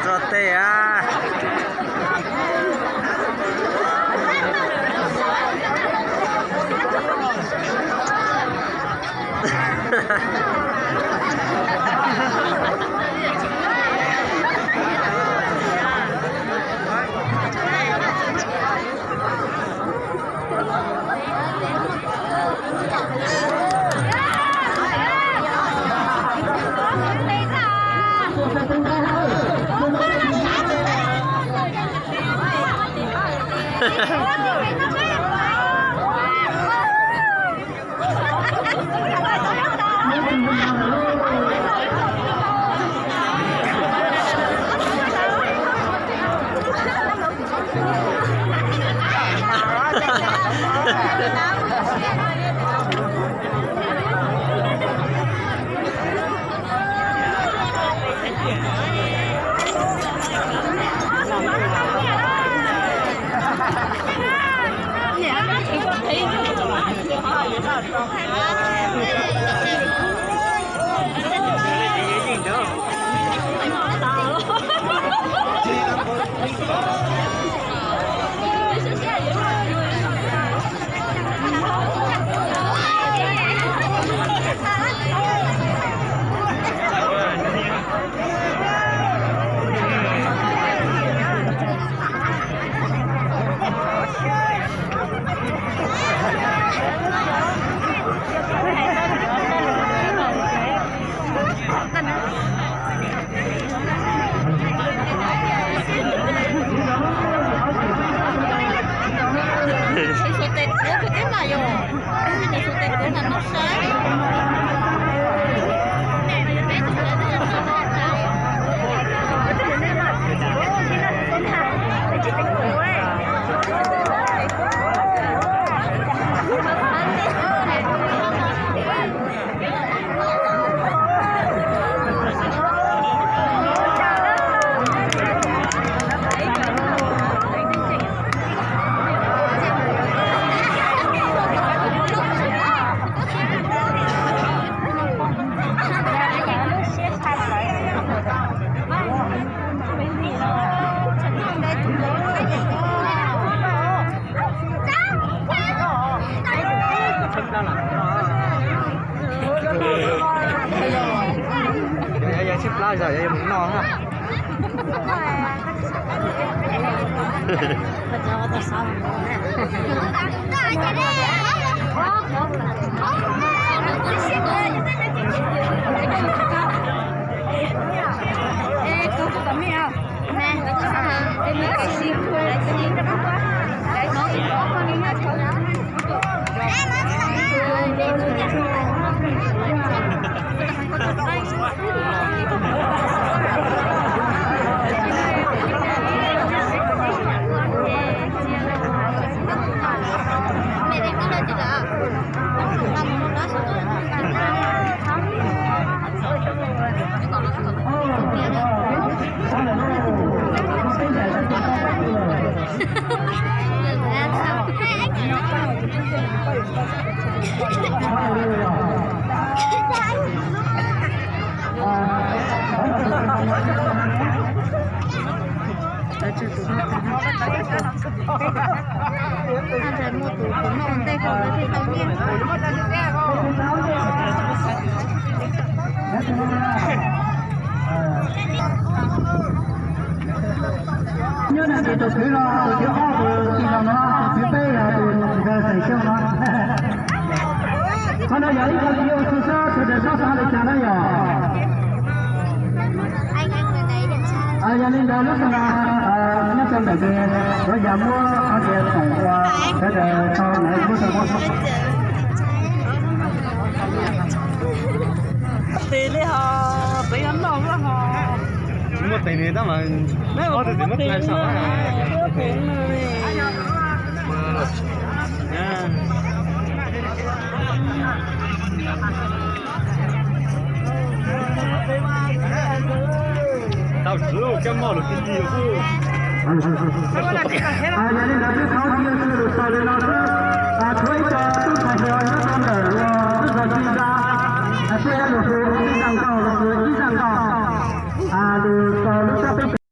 Tso tej a. Yog tsib plab zog yuav mus noj na. Ntshai muaj tus noj ntej hauv lawv thiaj tau nyiaj. Nyob ntawm tus thwv no, tus thwv ob, tus thwv no, tus thwv peb yog tus ntawd Xeem Xyooj no. Qhov no yog ib qho video xwb xwb, sawv daws txhob xav li cas na yom. Yog li ntawd lub sij hawm no nyob rau ntawm ces kuv yog muab qhov tias koom ua sawv daws tau lawv lub sij hawm. Tes li ho, peb yuav noj lawm ho. Muaj tes li tab mas ob tug tsis muab tes saum na. Tau tsis lub coj moj lus ti ti xwb. Yog li ntawd twb thov cia lus txog li no xwb.